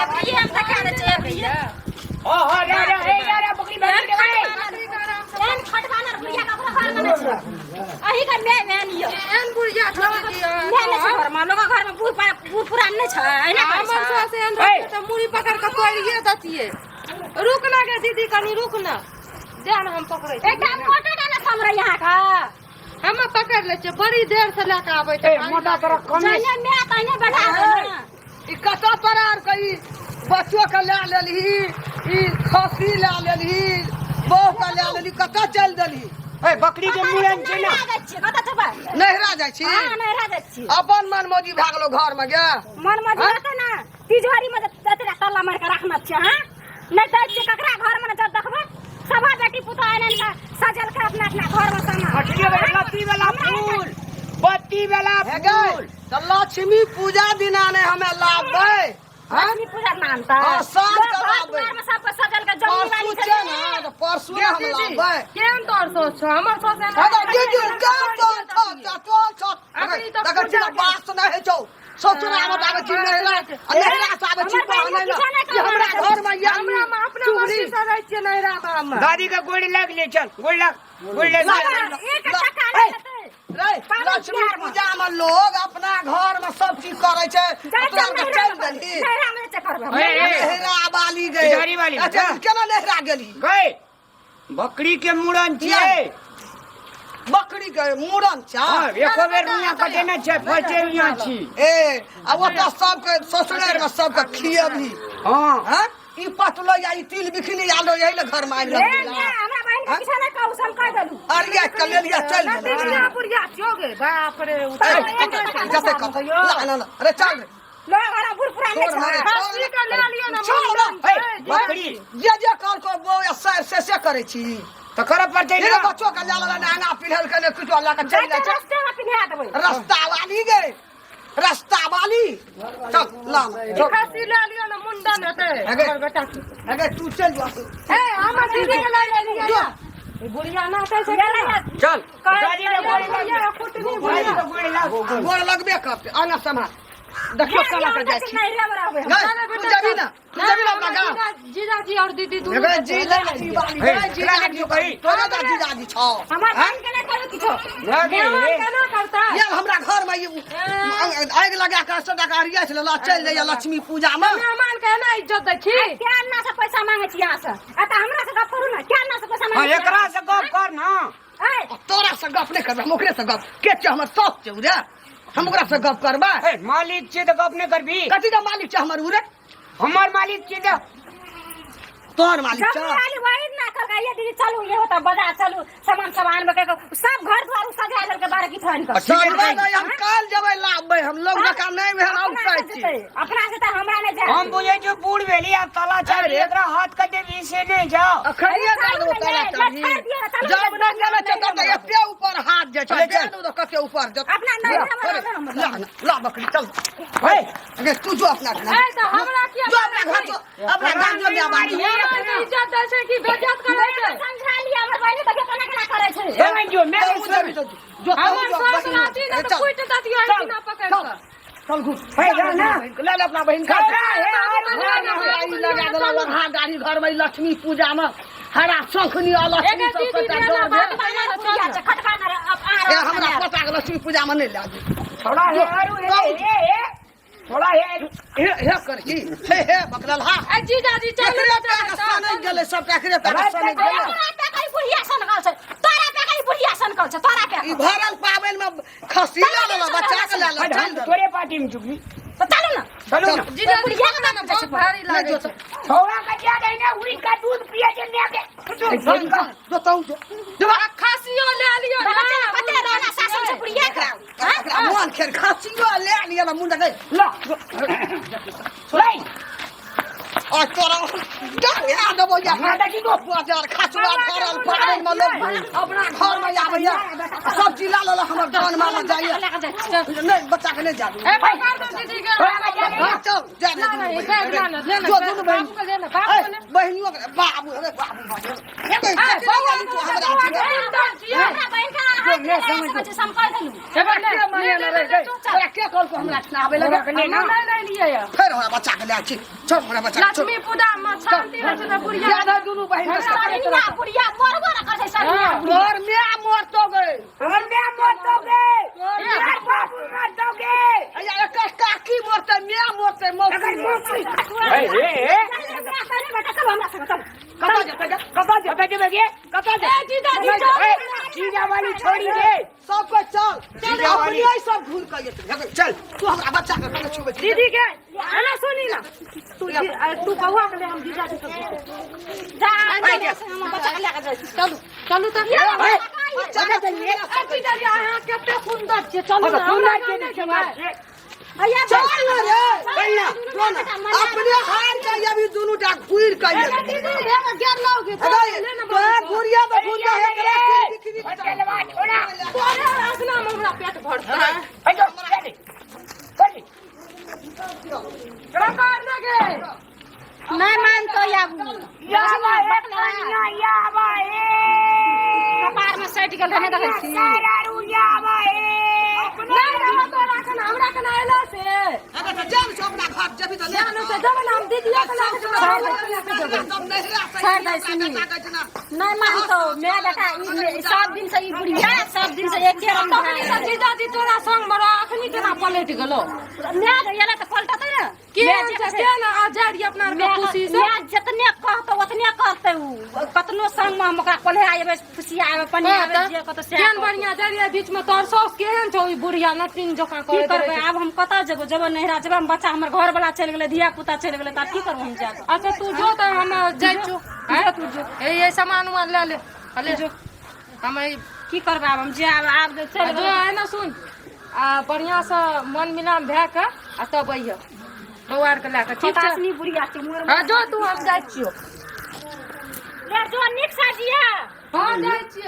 एबरिये हम देखा दै छियै एबरिये। हां हां रे रे ए यार बकरी बकरी के रे। एहन खटबानर बुढ़िया ककरो घरमे नहि छै। अही के my man यऽ। एहन बुढ़िया छौ दीदी my नहि छै घरमे, लोकक घरमे बूढ़ बूढ़ पुरान नहि छै, एहिना करै हमर छै। सास एहन रहतियै तऽ मुड़ी पकड़ कऽ तोड़िए दैतियै। रुक ना गे दीदी, कनी रुक ना, दे ना हम पकड़ै छी। एकटा मोटो ने सम्हरै अहाँके। हम पकड़ लै छियै, बड़ी देर से लए कऽ आबै छै। ए मोटा तोरा कमे जहिने my तहिने बैठा देबै ने। ई कतऽ परार के ई बच्चो के लए लेलही, ई खस्सी लए लेलही, बहू के लए लेलही, कतऽ चलि देलही? ए बकरी के मुड़न छै ना। नैहरा जाइ छियै, कतऽ जेबै? नैहरा जाइ छी? हँ, नैहरा जाइ छियै। अपन मन मौजी भए गेलौ घर मे गे। मन मौजी रहतै ने, तिजोरी मे एतेक ताला मारि कऽ राखने छियै। हँ, नहि दै छियै ककरा घर मे। जब देखबै सभा बेटी पुतोह आनि आनि कऽ सजेलकै अपना अपना घर मे सामान। हटिए लत्ती वाला फूल, बत्ती वाला हे गै, फूल। तऽ लक्ष्मी पूजा दिना ने हमे लाबबै। हँ? लक्ष्मी पूजा नाम तऽ हँ, साँझ लोक के घर लाबबै। दुआर मे सबके सजल के जमीन वाली परसू छै छै ने, तऽ परसू ने हम लाबबै। केहन तोर सोच छौ? हमर सोच एना हे गै, दीदी, गे तोर छौ, तोर छौ। अखनी तऽ देखै छी पूजा ने, बास नहि होइ छौ। ससुरा मे आबै छी नैहरा, आ नैहरा से आबै छी हमर बहिन बहनै किछो नहि कि हमरा घर मे या हमरा मे अपना चुगली। मर्जी से रहै छियै नैहरा मे हम। दादी के गोड़ लग ले, चल गोड़ लग, गोड़ लग। एक टका नहि देतै। रे पाबनि लक्ष्मी तिहारमे। पूजा मे लोग अपना घर मे सब चीज करै छै। जाइ तोरा चल के नैहरा चलि मे, देलही। नैहरा मे नहि करबै हम। ए, ए। नैहरा वाली गए। तिजोरी वाली, अच्छा, हाँ। केना नैहरा गेली? गए बकरी के मुड़न छियै। बकरी के मुड़न छै? हाँ, एको बेर रुइया कटेने छै, फर्स्टे रुइया छी। ए आ ओतऽ सबके ससुरारि मे सबके खियबही? हाँ। हैं? ई पटलो या ई तिल बिखनी आलो यही ले घर मे आनि ए, लगेला। माय, हमरा बहिन के किछो नहि कहू, से हम कहि देलहुँ। अरिया के लेलिया चलि ना गेलै। बुढ़िया बुढ़िया छियो गे, बाप रे। ए, जते कत ला ला ला, अरे चल रे। लोग घर बूढ़ पुरान नहि छोड़ ना रे, छै। छोड़ खस्सी के लए लिअ ने छोड़ ना। मुड़न ए, छै। बकरी जे जे कर को बो या सर से से करै छी। तऽ करऽ पड़तै ये ने। बच्चो के ला ला आंगा पिन्हल के ने किछो ला के चलि जाइ जाइ छै छै। रस्ते मे पिन्हा देबै। रास्ता वाली गे, रास्ता वाली, चल ला ला, चल। खस्सी लए लिअ ने, मुंडन हेतै अगे। हमर बेटा के। अगे तू चल जो। ए हमर दीदी के लए लेलियै। जो। ई बुढ़िया ना कहै छै। चल दादी के गोड़ लग, बुढ़िया कुटनी दादी बुढ़िया के गोड़ लग। गोड़ लगबे करतै, आगाँ सम्हार, देखियो केना के जाइ छी। नैहरा मे रहबै हम। गै, तू जेबही ने, तू जेबही ने अपना गाँव? जीजाजी और दीदी दुनू गै, जीजाजी वाली, हे, गै, जीजाजी एकरा कही। तोरे तऽ जीजाजी छौ। हमर हैं? बहिन के नहि करू किछो। ना गे, मेहमान केना करता? ये हमरा घर में ई आगि लगा के सबटा के अरिया छलै, ला चलि जाइए लक्ष्मी पूजा में। मेहमान के एना इज्जत दै छी? क्या अन्ना से पैसा मांगे छी यहाँ से? आ तऽ हमरा से गप करू ने, क्या अन्ना से पैसा हाँ मांगे छी? एकरा से गप कर ना। ऐ, तोरा से गप नहि करबै हम, ओकरे से गप के छै? हमर साउस छै उ रे, हम ओकरा से गप करबै? ए मालिक छी तऽ गप नहि करबी? कथी के मालिक छै हमर उ रे? हमर मालिक छी तऽ। तोहर मालिक जब छौ? वाली वही ना कल ये दीदी चलू, ये होता बाजार चलू, सामान सब आनबे के सब घर द्वार सजा देलके बारह की थान के। ठीक है, सजबै नहि, हम काल्हि जेबै लाबबै, हम लोग जकाँ नहि भेल अपना औकाइत से छी। जेतै, अपना से तऽ हमरा नहि जाय। हम बुझै छी बूढ़ भेली, आब ताला चाबी अरे। एकरा हाथ के देबी से नहि जाओ। अखनिये दए देबौ ताला चाबी। जब नहि चलै छै तब तऽ एते ऊपर हाथ जाइ छै, चल, चल। दए देबौ तऽ कते ऊपर जेतौ। अपना नहि हमरा अरे, हमरा। ला ना, ला बकरी चल। हे अगे तू जो अपना घर। ए तऽ हमरा किया जो अपना घर, जो अपना घर, जो माय बाप। मेहमान के इज्जत दै छै कि बेइज्जत करै छै? समझा लिया, हमर बहिन देखियौ केना केना करै छै। हे भाई जो मैं तू जेबही तऽ जो, तू हमर जो, सास बहिन। रहती ने अरे तऽ चल, कुटि दैतियै चल, बिना पकड़ि चल, कऽ। चल घुस। हे जा ना। ले ले अपना बहिन का। हे, हे, हे, ई लगा देला लम्हा गाड़ी घर में लक्ष्मी पूजा में हरा शंखनी आ लक्ष्मी एके सब दीदी सबटा ले डर ना भेल। बात खटबानर बुढ़िया छै, खटबानर, अब ए अहाँ हमरा रहब। पोता के लक्ष्मी पूजा में नहीं लए जेबै। थोड़ा हे आरू हे हे हे थोड़ा हे हे हे करही हे हे बकलल हा। ए जीजाजी चलू एकरे ने। पैर के सनकि गेलै सबटा, एकरे पैर के सनकि गेलै। तोरा पे कहीं बुढ़िया सनकल छै, तोरा पे कहीं बुढ़िया सनकल छै, तोरा पे। ई भरल पाबनि में खस्सी लऽ लेलक, बच्चा के लऽ लेलक, चल देलक। तोरे पार्टी में चुकली। तऽ चलू ने। चलू ना। जीजाजी बुढ़िया चलू ने, के बहुत भारी नहि लागै जो छै। छोड़ा का क्या नहीं ना उड़ी का दूध पिए जे ने के जो तू जो जो। आ खस्सियो लए लिअ ने। बच्चा कते रहला शासन छै बुढ़िया के। एकरा एकरा मोन खेर खस्सियो ले लिअ ना मुंड गई ला ले। आ तोरा डंगा देबो या। हमरा देखी तो। बाजार खसुआ भरल पाबनि में लोग अपना घर में आबैया, सब चीज ला लेलक, हमर जान माला जाइया। लए कऽ जाइ छियै। नहि, बच्चा के नहि जा दू। ए पकड़ दो दीदी के। हाँ, चल जा दे ना दुनू नहीं बहिन। बैग ला ना, ले ना। जो दुनू बहिन। बाबू के ले ना, बाबू ए, के ले। बहिनियों के बाबू, अरे बाबू, बाबू। ए, ए, कथी बौआ लगा ली तू हमरा बौआ अथी के में? मुंडन छियै। हमरा बहिन के अहाँ तोरा नहि समझ समझ हम कहि देलहुँ। तोरा के माने न रह गई? तोरा के कहलको हमरा ना आबै लगे? रखने ना। हम नहि नहि लिए यऽ। फेर हमरा बच्चा के ले छी, छोड़ हमरा बच्चा के, छोड़। लक्ष्मी पूजा मे शांति रहै छै तऽ बुढ़िया याद है दुनू बहिन के साथ। सरनिया बुढ़िया मरबो न करै छै सरनिया बुढ़िया। तोर माय मरतो गई। हमर माय मरतो गे, हमर बाबू मरतो गे। अया एकर काकी मरतै, माय मरतै, मौसी एकर मरतै। मौसी। ए, ए, ए। चल बेटा, चल हमरा संग चल। कतऽ जेतै गे? कतऽ जेतै जेबै गे? कतऽ ए जेतै? जीजाजी ए, चल। जीजा वाली छोड़ी गे। सब कोइ चल। जीजा वाली। अपने सब घूर के एतै। चल तू हमरा बच्चा के कने छुबै छी। दीदी के आना सुनी ना तू तू बौआ के ले हम जीजाजी के जा हम बच्चा के लए के जाइ छी। चलू चलू तऽ बच्चा के ए जीजाजी अहाँ कते सुन्दर छियै चलू हाँ, ना तऽ हमरा सुन्दर छियै नहि तऽ जेबै। भैया चल ना रे। चल ना। जो ना, अपने हार के अभी दुनू टा घूर के ए एतै। दीदी हे गेल लौगे अरे ले ना तोरा घुरिया में घुरिया हे तोरा खिड़की होटलवा छोड़ा। तोरे आसना में हमरा पेट भरतै। ए, जो, चल। चल। पकड़ ना गे। नहि मानतो आबू। याबा ए कनिया, याबा ए। कपार में सटि गेल रहै देखै छी। सारा याबा ए। नहि रहत तोरा कन हमरा कन अयला से। अगर तऽ जान छौ अपना घर जेबही तऽ ले। जानु से जब ना हम दीदिया के लए के जेबै, हमरा लए के जेबै। सब नहिरा से छोड़ दै सुनी। नहि मानतो my बेटा ई सब दिन से ई बुढ़िया सब दिन से एके रंग तखनी भए तऽ जीजाजी तोरा संग मे रह अखनी केना पलटि गेलो? My एलै तऽ पलटतै ने। केहन छै केहन आ जाइ रहियै अपना आरके खुशी से। My जितने कहतौ ओतने करतै उ। कतनो संग मे हम ओकरा कोल्हे आबै, फुसिया आबै, पनिया हाँ आबै, तऽ जे कहतौ सएह केहन करतौ। बढ़िया जाइ रहियै बीच मे तोहर साउस केहन छौ ई बुढ़िया नटिन जकाँ की करैत करबै रहै छै। आब हम कतऽ जेबै? जेबै नैहरा जेबै हम, बच्चा हमर घर वाला चलि गेलै, धिया पुता चलि गेलै, तऽ आब की करबै हम जाके? अच्छा तू जो तऽ हम जाइ छियौ। आँय? ए ये सामान उमान लए ले आ ले जो हम ई की करबै आब हम जायब आब जे आ चलि जो गेलै। है ना सुन आ बढ़िया से मन मिलान भए के आ तब अइह बौआ आरके लए के ठीक छै। खोतासनी बुढ़िया छै मोर। हाँ जो तू हम जाइ छियौ। ले जो नीक से जिया। हाँ जाइ छियौ।